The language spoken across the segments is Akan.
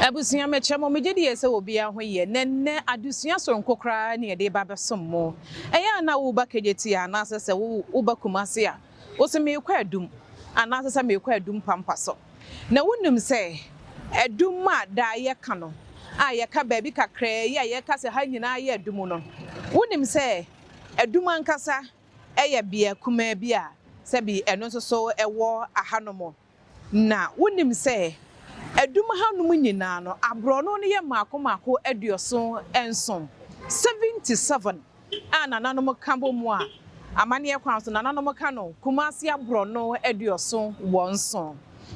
Abusua mekyɛ mo, megye die sɛ obiara ho yɛ. Na nnɛ adesua soronko koraa ne yɛde ba bɛsom mo. Ɛyɛ a na woba Kejetia anaasɛ sɛ woba Kumase a, wose merekɔ Adum anaasɛ sɛ merekɔ Adum Pampa so. Na wonim sɛ Adum a daa yɛka no, a yɛka baabi kakraa yi a yɛka sɛ ha nyinaa yɛ Adum no, wonim sɛ Adum ankasa yɛ bea kumaa bi a sɛbi ɛno nso so ɛwɔ ahanom. Na wonim sɛ Adum hanom nyinaa no, aborɔno no yɛ mmaako mmaako 77, 77, a nananom ka bɔ mu a, amanneɛ kwan so nananom ka no Kumasi aborɔno 77.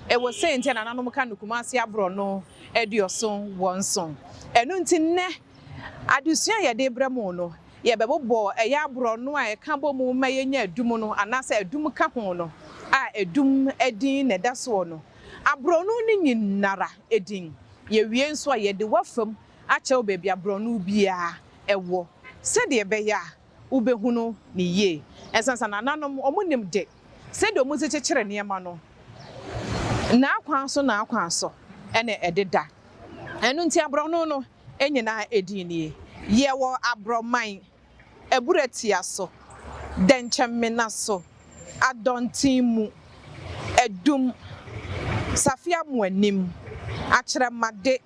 Ɛwɔ sei nti a nananom ka no Kumasi aborɔno 77. Ɛno nti nnɛ adesua a yɛde brɛ mo no, yɛbɛbobɔ ɛyɛ aborɔno a ɛka bɔ mu ma yɛnya Adum no anaasɛ Adum ka ho no a Adum din na ɛda soɔ no, aborɔno no nyinara din. Yɛwie nso a, yɛde w'afam akyerɛ wo baabi a borɔno biara wɔ sɛdeɛ ɛbɛyɛ a wobɛhunu no yie. Ɛsiane sɛ nananom wɔnim de, sɛdeɛ wɔsi kyekyere nneɛma no, n'akwan so n'akwan so na ɛdeda. Ɛno nti aborɔno no nyinaa din nie. Yɛwɔ aborɔman, abura tia so, dɛnkyɛmmena so, adɔnten mu, adum, safea moanim, akyerɛmade,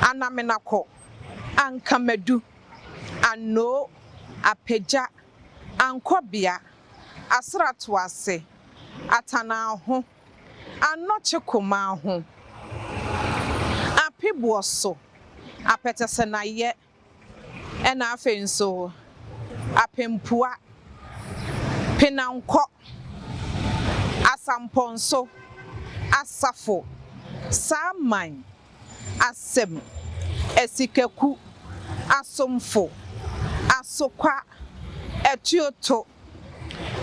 anamenakɔ, ankamadu, anoo, apagya, ankɔbea, asratoase, atanaaho, anɔkye komaaho, apeboɔso, apɛtɛsɛnayɛ, ɛna afei nso apempoa, penankɔ, asampɔnso, asafo, saaman, asɛm, asikaku, asomfo, asokwa, atuoto,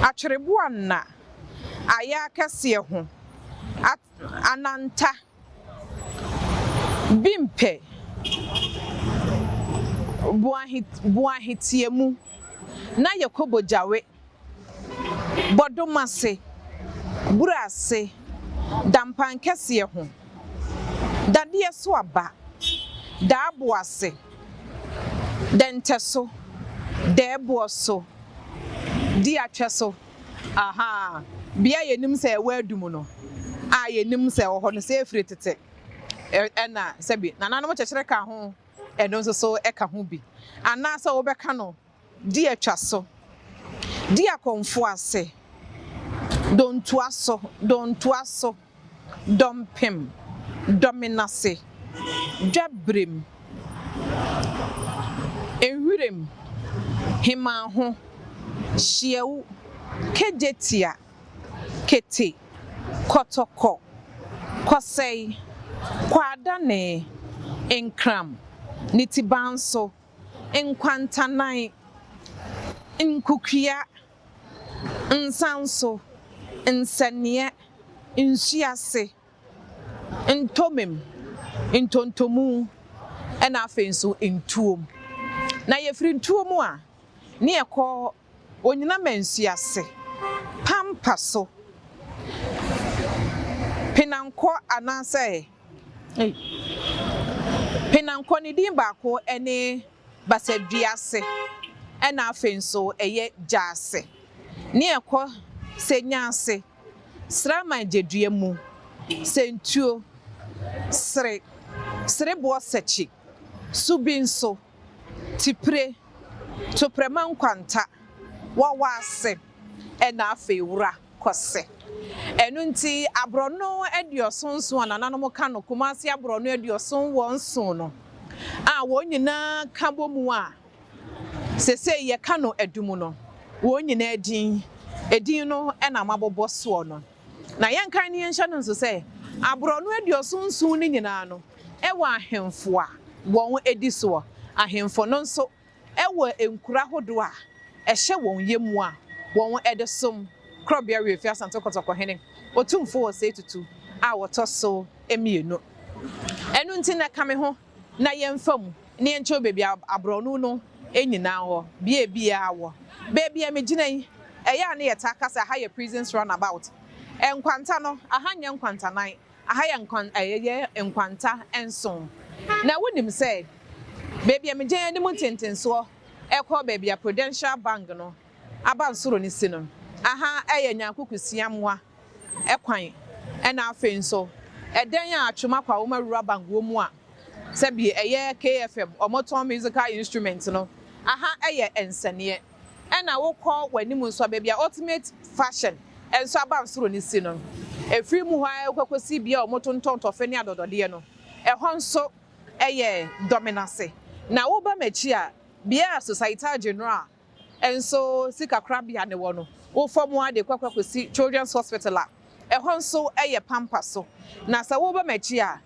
atwereboa nna, ayɛ akɛseɛ ho, ananta, bimpɛ, boaheteamu, na yɛkɔ bogyawe, bɔdomase, burase, dampan kɛseɛ ho, dadeɛ so aba, daaboase, dɛntɛso, dɛɛboɔ so, di atwɛ so. Aha, bea a yɛnim sɛ ɛwɔ Adum no, a yɛnim sɛ ɛwɔ hɔ no, sɛ ɛfiri tete ɛna sɛbi nananom kyekyere ka ho, ɛno nso so ɛka ho bi. Anaasɛ wobɛka no di atwa so, di akɔmfo ase, dontoa so, dontoa so, dɔmpem, dɔmenase, dwaberem, nhwirem, hemaaho, hyiawu, kegyetia, kete, kɔtɔkɔ, kɔsɛe, kwaadane, nkram, nitibanso, nkwantanan, nkukua, nsanso, nsɛneɛ, nsuase, ntomem, ntontomu, ɛna afei nso ntuom. Na yɛfiri ntuom a, ne yɛkɔ Onyinama nsuase, Pampa so, Penankɔ anaasɛ ei, Penankɔ ne din baako ne Basaduase, ɛna afei nso ɛyɛ Gyaase. Ne yɛkɔ Senyaase, Sraman Gyedua mu, Sentuo, Sere, Sereboɔ Sɛkyi, Subinso, Tipire, Toprɛma Nkwanta, Wawa ase, ɛna afei Wura Kɔse. Ɛno nti aborɔno 77 a nananom ka no Kumasi aborɔno 77 no a wɔn nyinaa ka bɔ mu a sesei yɛka no Adum no, wɔn nyinaa din, edin no na mabobɔ soɔ no. Na yɛnkae ne yɛnhyɛ no nso sɛ aborɔno 77 no nyinaa no wɔ ahemfo a wɔn di soɔ. Ahemfo no nso wɔ nkuro ahodoɔ a ɛhyɛ wɔn yam a wɔn de som Korɔbea Werɛfie Asante Kɔtɔkɔhene Otumfoɔ Osei Tutu a ɔtɔ so mmienu. Ɛno nti na ka me ho na yɛmfa mu na yɛnkyerɛw baabi a aborɔno no nyinaa wɔ, bea a biara wɔ. Baabi a megyina yi, ɛyɛ a na yɛtaa ka sɛ aha yɛ Prisons Runabout. Nkwanta no, aha nyɛ nkwantanan. Aha yɛ nkwan ɛyɛ nkwanta nson. Na wonim sɛ baabi a megyina anim ntentensoɔ ɛkɔ baabi a Prudential Bank no abansoro no si no, aha yɛ Nyarko Kusiamoa kwan. Ɛna afei nso ɛdan a Atwom Akwawoma Rural Bank wɔ mu a sɛbi ɛyɛ KFM wɔtɔn musical instrument no, aha yɛ nsɛneɛ. Ɛna wokɔ w'anim nso a baabi a Ultimate Fashion nso abansoro no si no, ɛfiri mu hɔ ara kɔkɔsi bea a wɔtontɔn tɔfe ne adɔdɔdeɛ no, ɛhɔ nso yɛ Dɔmenase. Na woba m'akyi a, bea a Societal General nso sikakorabea no wɔ no, wofa mu ara de kɔ akɔsi Children's Hospital a, ɛhɔ nso yɛ pampa so. Na sɛ woba m'akyi a,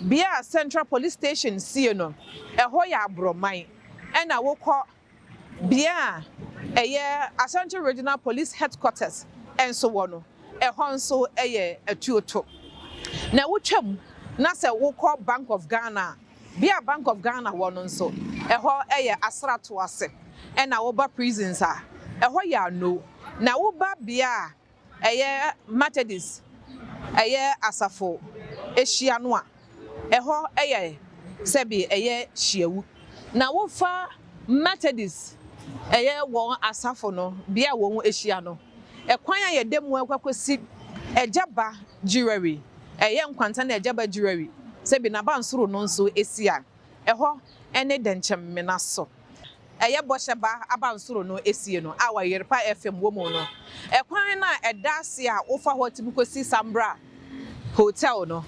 bea a Central Police Station sie no, ɛhɔ yɛ aborɔman. Ɛna wokɔ Bea a ɛyɛ Ashanti Regional Police Headquarters nso wɔ no, ɛhɔ nso yɛ atuoto. Na wotwam na sɛ wokɔ Bank of Ghana a, bea a Bank of Ghana wɔ no nso, ɛhɔ yɛ asrato ase. Ɛna woba prisons a, ɛhɔ yɛ Ano. Na woba bea a ɛyɛ Methodist ɛyɛ asafo hyia no a, ɛhɔ yɛ sɛbe ɛyɛ hyiawu. Na wofa Methodist ɛyɛ wɔn asafo no, bea a wɔn hyia no, ɛkwan a yɛda mu akɔ akɔsi Agyaba Jewelry, ɛyɛ Nkwanta ne Agyaba Jewelry, sɛbe n'abansoro no nso si a, ɛhɔ ne Dɛnkyɛmmena so. Ɛyɛ Bɔhyɛ Ba Abansoro no esie no a Ɔyerepa FM wɔ mu no. Ɛkwan no a ɛda ase a wofa hɔ tumi kɔsi Sambra Hotel no,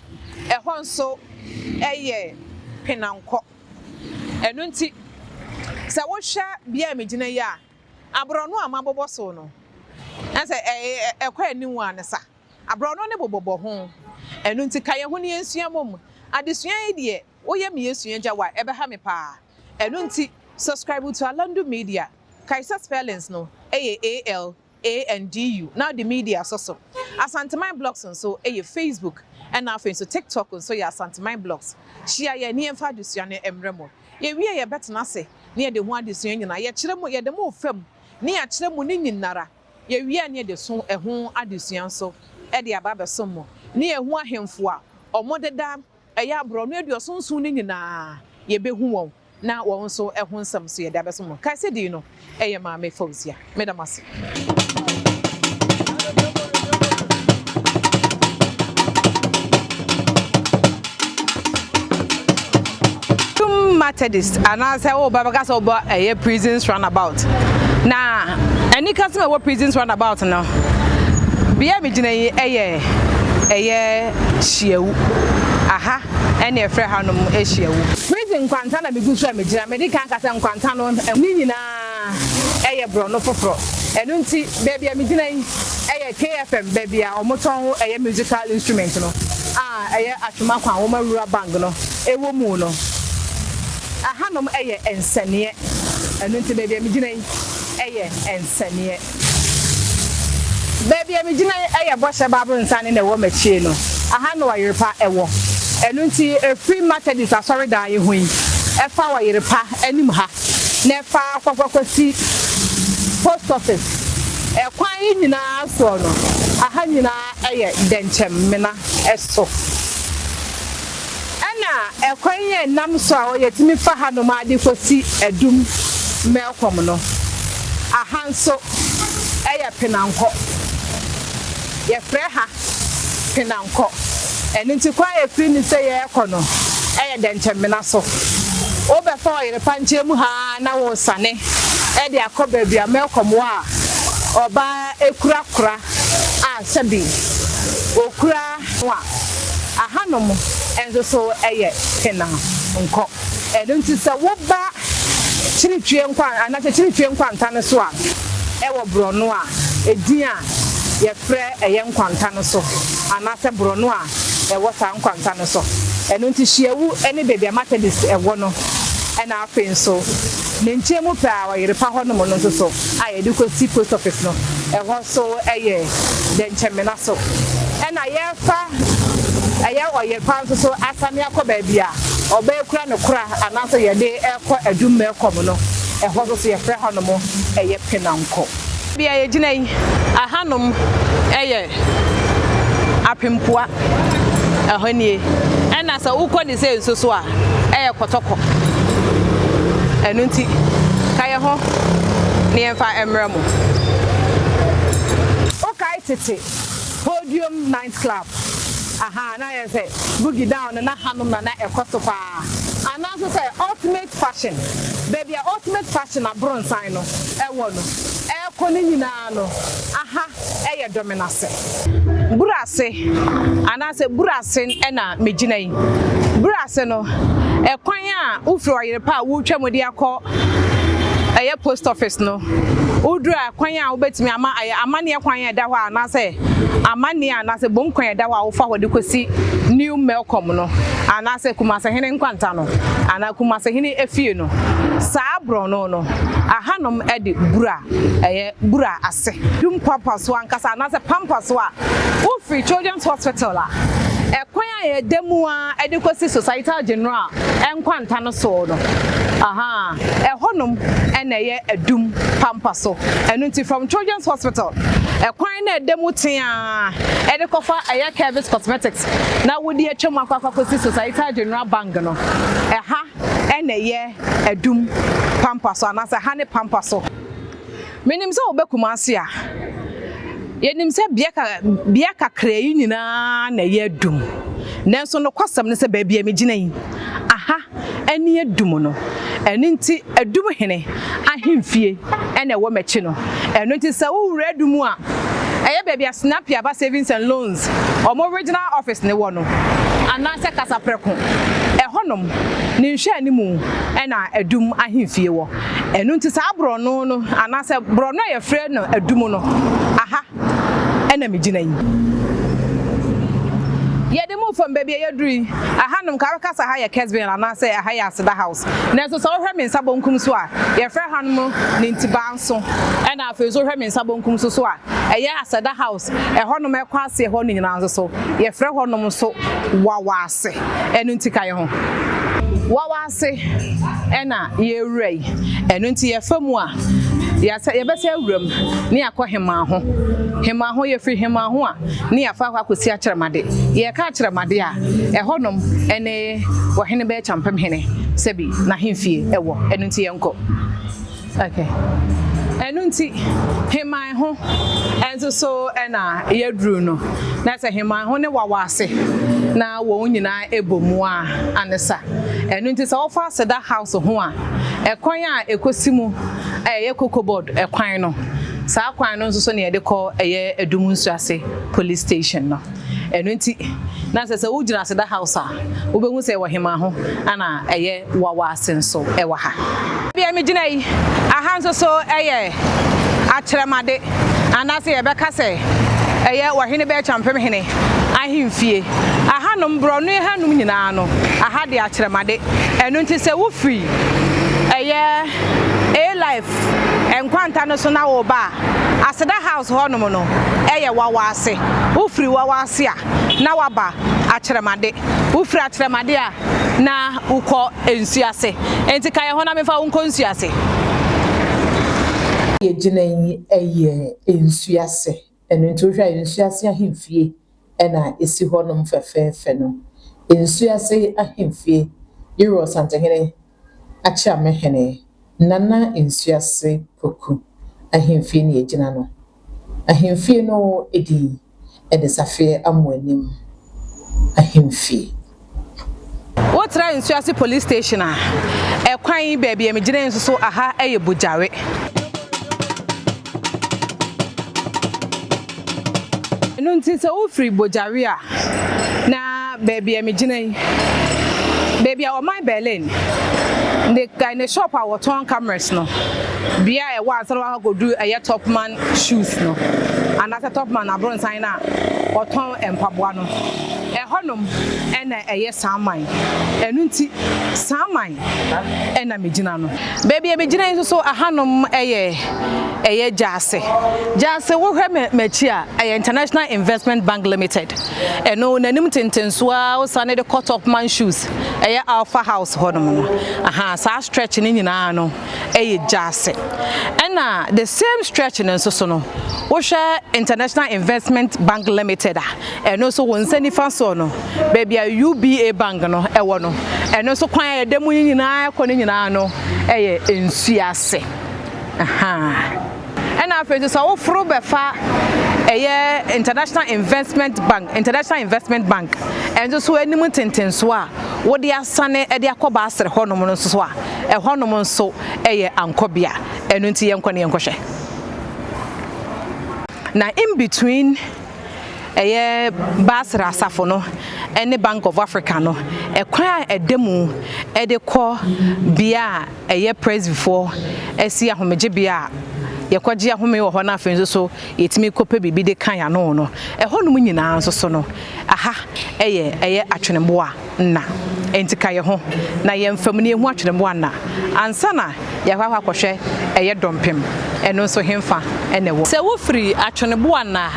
ɛhɔ nso yɛ penankɔ. Ɛno nti, sɛ wohwɛ bea a megyina yi a, aborɔno a mabobɔ so no, na sɛ ɛkɔ anim a ne sa. Aborɔno no bobɔbɔ ho. Ɛno nti, ka yɛn ho na yɛnsua mmom. Adesua yi deɛ, Woyɛ me yɛsua gya wa ɛbɛha me paa ɛno nti subscribe to Alandu media kae sɛ spellings no ɛyɛ A L A N D U na wode media asɔ so Asanteman blogs nso ɛyɛ Facebook ɛna afei nso TikTok nso yɛ Asanteman blogs hyia yɛn ne yɛmfa adesua no mmrɛ mo yɛwie a yɛbɛtena ase ne yɛde ho adesua nyinaa yɛkyerɛ mo yɛde mo refa mu ne yɛakyerɛ mo ne nyinara yɛwie a ne yɛde so ɛho adesua nso ɛde aba abɛsom mo ne yɛahu ahemfo a wɔdeda Ɛyɛ aborɔno aduɔson nson no nyinaa, yɛbɛhu wɔn, na wɔn nso ho nsɛm nso yɛde abɛso mo. Kae sɛ din no yɛ Maame Fauzia. Meda mo ase. Tum Methodist anaasɛ woba bɛka sɛ wobɔ ɛyɛ prisons runabout na anikasɛm a ɛwɔ prisons runabout no bea a megyina yi ɛyɛ ɛyɛ Hyiawu. Aha ɛne ɛfrɛ hanom Hyiawu. Prison nkwanta na megu so a megyina. Mede kan ka sɛ nkwanta no ne nyinaa ɛyɛ borɔno foforɔ. Ɛno nti baabi a megyina yi ɛyɛ KFM baabi a wɔtɔn ɛyɛ musical instrument no a ɛyɛ Atwoma kwan wɔn awura bank no ɛwɔ mu no. Ahanom ɛyɛ nsɛneɛ. Ɛno nti baabi a megyina yi ɛyɛ nsɛneɛ. Baabi a megyina yi yɛ Bɔhyɛ Baboro-Nsane na ɛwɔ m'akyire no. Aha na Ɔyerepa wɔ. Ɛno nti ɛfiri Methodist asɔredan yi ho yi, ɛfa Ɔyerepa anim ha na ɛfa kɔkɔkɔsi Post Office. Ɛkwan yi nyinaa soɔ no, aha nyinaa yɛ dɛnkyɛmmena so. Ɛna ɛkwan yi a ɛnam so a yɛtumi fa hanom ara de kɔsi Adum Melcom no, aha nso yɛ Penankɔ. Yɛfrɛ ha Penankɔ. Ɛno nti kwan a ɛfiri ne sɛ yɛrekɔ no yɛ Dɛnkyɛmmena so. Wobɛfa Ɔyerepa nkyɛn mu ha ara na woresane de akɔ baabi a Melcom wɔ a ɔbaa kura kora a sɛbi ɔkura ho a, ahanom nso so yɛ pena nkɔ. Ɛno nti sɛ woba Kyiritwie nkwan anaasɛ Kyiritwie nkwanta no so a, ɛwɔ borɔno a edin a yɛfrɛ ɛyɛ nkwanta no so anaasɛ borɔno a ɛwɔ saa nkwanta no so. Ɛno nti Hyiawu ne baabi a Methodist wɔ no ɛna afei nso ne nkyɛn mu pɛɛ a Ɔyerepa hɔnom no nso so a yɛde kɔsi post office no, ɛhɔ nso yɛ dɛnkyɛmmena so. Ɛna yɛrefa ɛyɛ ɔyerepa nso so asane akɔ baabi a ɔbaa kura no kora anaasɛ yɛde rekɔ Adum Melcom no, ɛhɔ nso so yɛfrɛ hɔnom ɛyɛ Penankɔ. Bea a yɛgyina yi, ahanom yɛ Apempoa. Ɛhɔ nie. Ɛna sɛ wokɔ ne sei nso so a, ɛyɛ kɔtɔkɔ. Ɛno nti, ka yɛn ho na yɛmfa mmrɛ mo. Wokae tete Podium Night Club? Ahaa, na ayɛ sɛ Boogie Down no, na hanom na na ɛkɔ so paa. Anaa nso sɛ Ultimate Fashion, baabi a Ultimate Fashion abronsan no wɔ no, ɛrekɔ no nyinaa no, aha yɛ Dɔmenase. Burase anaasɛ Burase na megyina yi. Burase no, ɛkwan a wofiri Ɔyerepa a woretwa mu de akɔ ɛyɛ post office no, woduru a kwan a wobɛtumi ama ɛyɛ amanneɛ kwan a ɛda hɔ a anaasɛ amanneɛ anaasɛ bom kwan a ɛda hɔ a wofa hɔ de kɔsi New Melcom no anaasɛ Kumasehene nkwanta no anaa Kumasehene efie no, saa borɔno no, ahanom de bura ɛyɛ bura ase. Dum pampa so ankasa anaasɛ pampa so a wofiri Children's Hospital a, ɛkwan a ɛda mu ara de kɔsi Societal General nkwanta no soɔ no, ahaa, ɛhɔnom na ɛyɛ Adum pampa so. Ɛno nti from Children's Hospital, ɛkwan no a ɛda mu tea ara de kɔfa ɛyɛ Kervis Cosmetics na wode atwam akɔ akɔsi Societal General Bank no, ɛha na ɛyɛ Adum pampa so anaasɛ ɛha ne pampa so. Menim sɛ woba Kumasi a, yɛnim sɛ bea ka bea kakraa yi nyinaa na ɛyɛ adum. Nanso nokwasɛm ne sɛ baabi a megyina yi, aha ne adum no. Ɛno nti Adum Hene ahemfie na ɛwɔ m'akyi no. Ɛno nti sɛ wowura adum a, ɛyɛ baabi a Snappi Aba Savings and Loans wɔn regional office no wɔ no, anaasɛ Kasaprɛko, ɛhɔnom ne nhwɛanimu na Adum ahemfie wɔ. Ɛno nti saa borɔno no anaasɛ borɔno a yɛfrɛ no Adum no, aha na megyina yi. Yɛde mo fam baabi a yɛaduru yi, ahanom ka wobɛka sɛ aha yɛ Kesben anaasɛ aha yɛ Aseda House. Nanso sɛ wohwɛ me nsa bonkum so a, yɛfrɛ hanom Nintibanso. Ɛna afei nso wohwɛ me nsa bonkum so so a, ɛyɛ Aseda House. Ɛhɔnom ɛkɔ aseɛ hɔ no nyinaa nso so, yɛfrɛ hɔnom nso Wawaase. Ɛno nti ka yɛn ho. Wawaase na yɛrewura yi. Ɛno nti yɛfa mu a, yɛasɛ yɛbɛsɛ awura mu na yɛakɔ Hemaa ho. Hemaa ho, yɛfiri Hemaa ho a, na yɛafa akɔ akɔsi Akyerɛmade. Yɛreka Akyerɛmade a, ɛhɔnom ne Ɔhene Bɛɛkyampem Hene sɛbi n'ahemfie wɔ. Ɛno nti yɛnkɔ. Okay. Ɛno nti, Heman ho nso so na yɛaduru no. Na sɛ Heman ho ne Wawa ase na wɔn nyinaa bɔ mu a, anesa. Ɛno nti sɛ wofa Aseda House ho a, ɛkwan a ɛkɔsi mu a ɛyɛ Cocoa Board kwan no, saa kwan no nso so na yɛde kɔ ɛyɛ Adum Nsuase Police Station no. Ɛno nti, na sɛ sɛ wogyina Aseda House a, wobɛhu sɛ ɛwɔ Heman ho na ɛyɛ Wawa ase nso wɔ ha. Baabi a megyina yi, aha nso so yɛ akyerɛmade anaasɛ yɛbɛka sɛ ɛyɛ Ɔhene Bɛɛkyampem Hene ahemfie. Ahanom, borɔno yi hanom nyinaa no, aha de akyerɛmade. Ɛno nti sɛ wofiri ɛyɛ A-Life nkwanta no so na woreba a, Aseda House hɔnom no yɛ Wawa ase. Wofiri Wawa ase a, na woaba Akyerɛmade. Wofiri Akyerɛmade a, na wokɔ nsu ase. Enti ka yɛn ho na memfa wo nkɔ nsu ase. Yɛgyina yi yɛ nsu ase. Ɛno nti wohwɛ a nsu ase ahemfie na ɛsi hɔnom fɛfɛɛfɛ no. Nsu ase ahemfie, Yero Ɔsantehene Akyeamehene Nana Nsuase Poku ahemfie na yɛgyina no. Ahemfie no din de Safeɛ Amoanim Ahemfie. Wotra Nsuase Police Station a, ɛkwan yi baabi a megyina yi nso so aha yɛ Bogyawe. Ɛno nti sɛ wofiri Bogyawe a, na baabi a megyina yi, baabi a ɔman Berlin ne ne shop a wɔtɔn cameras no, bea a ɛwɔ ansa na wakɔ akɔduru ɛyɛ Topman shoes no anaasɛ Topman abronsan no a wɔtɔn mpaboa no, ɛhɔnom na ɛyɛ Saaman. Ɛno nti Saaman na megyina no. Baabi a megyina yi nso so ahanom yɛ ɛyɛ Gyaase. Gyaase wohwɛ m'akyi a ɛyɛ International Investment Bank Limited. Ɛno n'anim tentenso ara wosane de kɔ Topman shoes ɛyɛ Alpha House hɔnom no. Aha saa stretch no nyinaa no yɛ gya ase. Ɛna the same stretch no nso so no, wohwɛ International Investment Bank Limited a, ɛno nso wo nsa nifa soɔ no, no, baabi a UBA Bank no wɔ no, ɛno nso kwan a ɛda mu no nyinaa kɔ no nyinaa no yɛ nsuo ase. Ahaa. Ɛna afei nso sɛ woforo bɛfa ɛyɛ International Investment Bank, International Investment Bank, ɛnso so anim ntentensoɔ a wode asane de akɔ Baasere hɔnom no nso so a, ɛhɔnom nso yɛ ankɔbea. Ɛno nti yɛnkɔ na yɛnkɔhwɛ. Na in between ɛyɛ Baasere asafo no ne Bank of Africa no, ɛkwan a ɛda mu de kɔ bea a ɛyɛ Presbyfoɔ asi ahomegyebea a yɛkɔgye ahome wɔ hɔ na afei nso so yɛtumi kɔpɛ biribi de ka yɛn ano no, ɛhɔnom nyinaa nso so no, aha yɛ ɛyɛ atweneboa nna. Enti ka yɛn ho na yɛmfa mu na yɛnhu atweneboa nna ansa na yɛakɔ akɔ akɔhwɛ ɛyɛ dɔmpem. Ɛno nso henfa na ɛwɔ? Sɛ wofiri atweneboa nna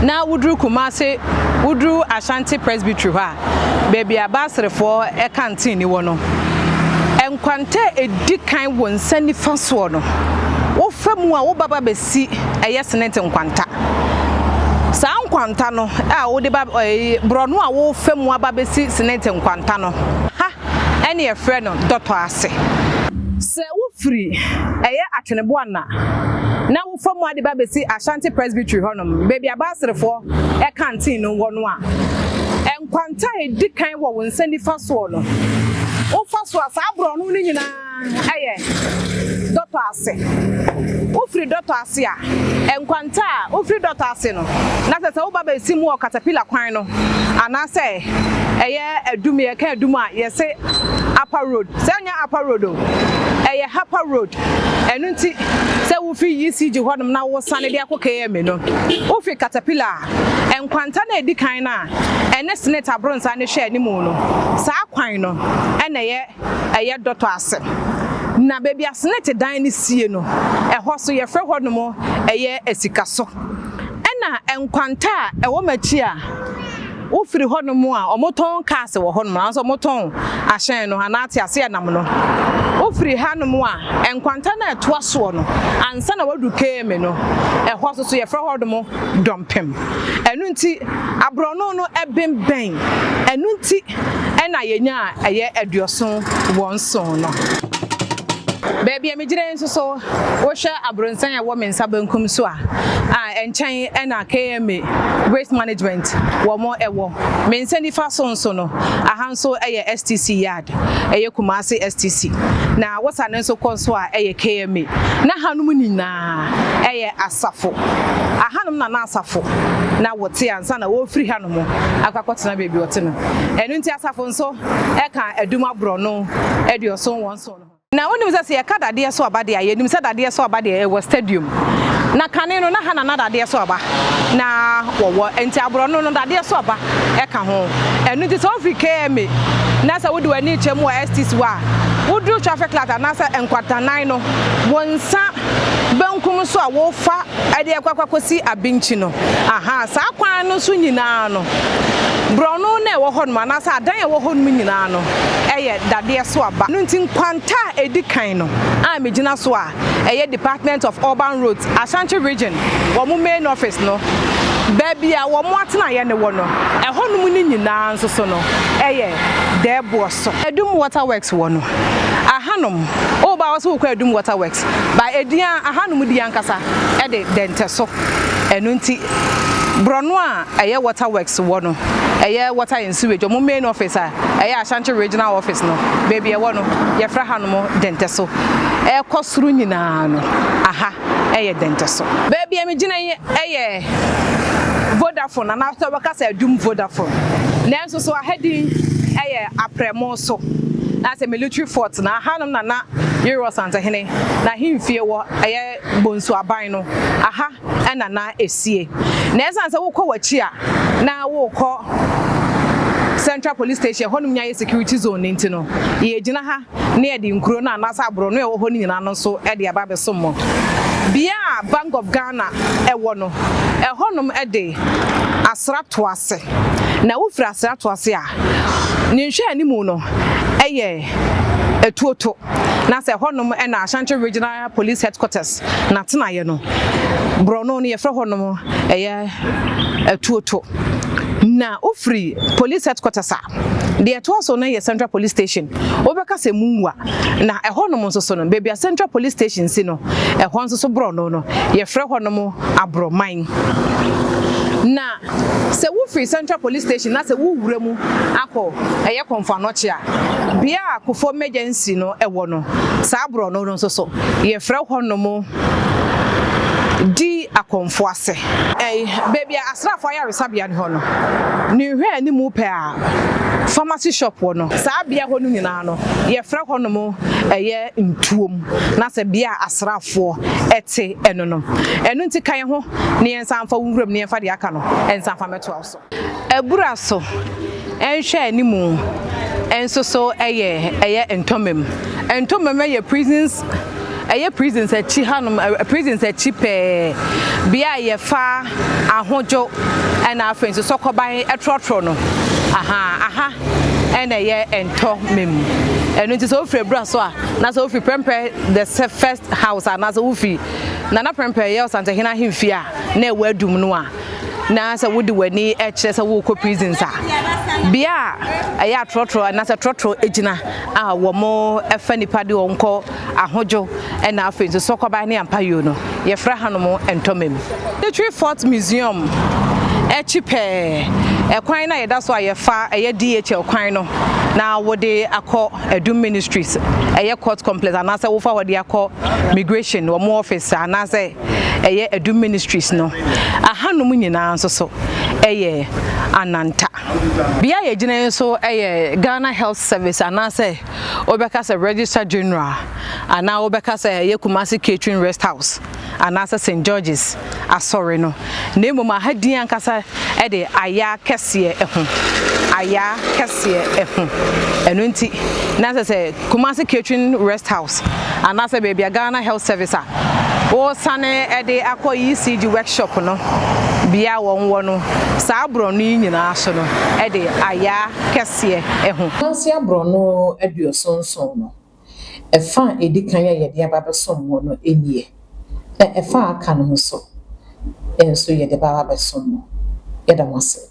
na woduru Kumasi, woduru Ashanti Presbytery hɔ a, baabi a Baserefoɔ canteen wɔ no, nkwanta a ɛdi kan wɔ nsa nifa soɔ no, wofa mu a woba ba bɛsi ɛyɛ Senate nkwanta. Saa nkwanta no a wode ba ɛyi borɔno a wofa mu aba bɛsi Senate nkwanta no, ha ɛne yɛfrɛ no Dɔtɔ ase. Sɛ wofiri ɛyɛ Atweneboa na na wofa mu ade ba bɛsi Ashanti Presbytery hɔnom, baabi a Baserefoɔ canteen no wɔ no a, nkwanta a ɛdi kan wɔ wo nsa nifa soɔ no, wofa so a, saa borɔno no nyinaa yɛ dɔtɔ ase. Wofiri dɔtɔ ase a, nkwanta a wofiri dɔtɔ ase no, na sɛ sɛ woba bɛsi mu wɔ katapila kwan no, anaasɛ ɛyɛ adum, yɛka adum a yɛse Upper Road, sɛ ɛnyɛ Upper Road o, ɛyɛ Harper Road. Ɛno nti sɛ wofiri ECG hɔnom na wosane de akɔ KMA no, wofiri katapila a, nkwanta no a ɛdi kan no a ɛne Senate Abronsan no hwɛ anim no, saa kwan no na ɛyɛ ɛyɛ dɔtɔ ase. Na baabi a Senate dan no sie no, ɛhɔ so yɛfrɛ hɔnom ɛyɛ Asikaso. Ɛna nkwanta a ɛwɔ m'akyi a wofiri hɔnom a wɔtɔn cars wɔ hɔnom anaasɛ wɔtɔn ahyɛn no anaa teaseɛnam no, wofiri hanom a nkwanta no a ɛtoa soɔ no ansa na woadu KMA no, ɛhɔ nso so yɛfrɛ hɔnom Dɔmpem. Ɛno nti aborɔno no bembɛn. Ɛno nti na yɛnyaa ɛyɛ aduɔson wɔ nson no. Baabi a megyina yi nso so, wohwɛ abrɔnsan a ɛwɔ me nsa benkum so a, a ɛnkyɛn na KMA, Waste Management, wɔn wɔ. Me nsa nifa so nso no, aha nso yɛ STC Yard, ɛyɛ Kumasi STC. Na wosane nso kɔ nso a, ɛyɛ KMA. Na hanom nyinaa ɛyɛ asafo. Ahanom na na asafo na wɔte ansa na wɔrefiri hanom akɔ akɔtena baabi wɔte no. Ɛno nti asafo nso ɛka Adum aborɔno aduɔson wɔn nson no ho. Na wonim sɛ sɛ yɛka dadeɛ so aba deɛ a, yɛnim sɛ dadeɛ so aba deɛ ɛwɔ stadium. Na kane no, na ha na na dadeɛ so aba na wɔwɔ. Enti aborɔno no, dadeɛ so aba ka ho. Ɛno nti sɛ wofiri KMA na sɛ wode w'ani rekyɛ mu wɔ STC hɔ a, woduru traffic light anaasɛ nkwatannan no, wo nsa benkum so a wofa de rekɔ akɔsi Abinkyi no, ahaa, saa kwan no so nyinaa no, borɔno no a ɛwɔ hɔnom anaasɛ adan a ɛwɔ hɔnom nyinaa no yɛ dadeɛ so aba. Ɛno nti nkwanta a ɛdi kan no a megyina so a ɛyɛ Department of Urban Roads, Ashanti Region, wɔn main office no, baabi a wɔn atenaeɛ no wɔ no, ɛhɔnom no nyinaa nso so no yɛ dɛɛboɔ so. Adum Water Works wɔ no, ahanom, woba a wɔse wokɔ Adum Water Works, but edin a ahanom di ankasa de Dɛntɛso. Ɛno nti borɔno a ɛyɛ Water Works wɔ no, ɛyɛ Water and Sewage, wɔn main office a ɛyɛ Ashanti Regional Office no, baabi ɛwɔ no, yɛfrɛ hanom Dɛntɛso. Ɛrekɔ soro nyinaa no, aha yɛ Dɛntɛso. Baabi a megyina yi yɛ Vodafone anaasɛ wɔbɛka sɛ Adum Vodafone. Nanso so aha din yɛ Aprɛmo so, na sɛ Military Fort na ahanom na na Yerua Ɔsantehene n'ahemfie wɔ, ɛyɛ Bonsu Aban no, aha na na esie. Na ɛsiane sɛ wokɔ w'akyi a na worekɔ Central Police Station, ɛhɔnom nyinaa yɛ security zone no nti no, yɛgyina ha na yɛde nkuro no anaasɛ aborɔno a ɛwɔ hɔ no nyinaa no nso de aba abɛsom mo. Bea a Bank of Ghana wɔ no, ɛhɔnom de Asra Toase. Na wofiri Asra Toase a, ne nhwɛanimu no yɛ Atuoto. Na sɛ ɛhɔnom na Ashanti Regional Police Headquarters n'atenaeɛ no, borɔno no yɛfrɛ hɔnom ɛyɛ Atuoto. Na. Na wofiri police headquarters a, deɛ ɛtoa so no yɛ Central Police Station. Wobɛka sɛ Mungua. Na ɛhɔnom nso so no, baabi a Central Police Station si no, ɛhɔ nso so borɔno no, yɛfrɛ hɔnom Aborɔman. Na sɛ wofiri Central Police Station na sɛ wowura mu akɔ ɛyɛ Komfo Anokye a, bea a Kufuor Emergency no wɔ no, saa borɔno no nso so, yɛfrɛ hɔnom Di Akɔmfo Ase. Baabi a asraafo ayaresabea no hɔ no, ne nhwɛanimu pɛɛ a pharmacy shop wɔ no, saa bea hɔ no nyinaa no, yɛfrɛ hɔnom ɛyɛ Ntuom, na sɛ bea a asraafoɔ te ɛno no. Ɛno nti ka yɛn ho na yɛnsan mfa wo nwuram na yɛmfa deɛ aka no nsan mfa mmɛtoa wo so. Abura so nhwɛanimu nso so yɛ ɛyɛ Ntɔmam. Ntɔmam yɛ prisons ɛyɛ prisons akyi hanom prisons akyi pɛɛ bea a yɛfa ahodwo ɛna afei nso sɔkɔban ɛtrɔtrɔ no aha aha ɛna ɛyɛ Ntɔmam. Ɛno nti sɛ wofiri abura so a na sɛ wofiri Prempeh the first house anaasɛ wofiri Nana Prempeh yɛ Ɔsantehene ahemfie a na ɛwɔ Adum no a na sɛ wode w'ani kyerɛ sɛ worekɔ prisons a, bea a ɛyɛ atorɔtorɔ anaasɛ trɔtrɔ gyina a wɔfa nnipa de wɔn kɔ ahodwo na afei nso sɔkɔban ne ampayoo no, yɛfrɛ hanom Ntɔmam. Military Fort Museum akyi pɛɛ, ɛkwan no a yɛda so a yɛfa ɛyɛ DHL kwan no na wode akɔ Adum Ministries ɛyɛ court complex anaasɛ wofa hɔ de akɔ migration wɔn office anaasɛ ɛyɛ Adum Ministries no, ahanom nyinaa nso so ɛyɛ Ananta. Bea a yɛgyina yi nso ɛyɛ Ghana Health Service anaasɛ wobɛka sɛ Registrar General anaa wobɛka sɛ ɛyɛ Kumasi Catering Rest House anaasɛ St. George's Asɔre no, na mmom aha din ankasa de Ayaa Kɛseɛ ho, Ayaa Kɛseɛ ho. Ɛno nti, na sɛ sɛ Kumasi Catering Rest House anaasɛ baabi a Ghana Health Service a wɔresane de akɔ ECG workshop no bea a wɔn wɔ no, saa borɔno yi nyinaa so no de Ayaa Kɛseɛ ho. Kumasi aborɔno 77 no, ɛfa a ɛdi kan a yɛde aba abɛsom mo no nie, na ɛfa a aka no nso, yɛn nso yɛde ba abɛsom mo. Yɛda mo ase.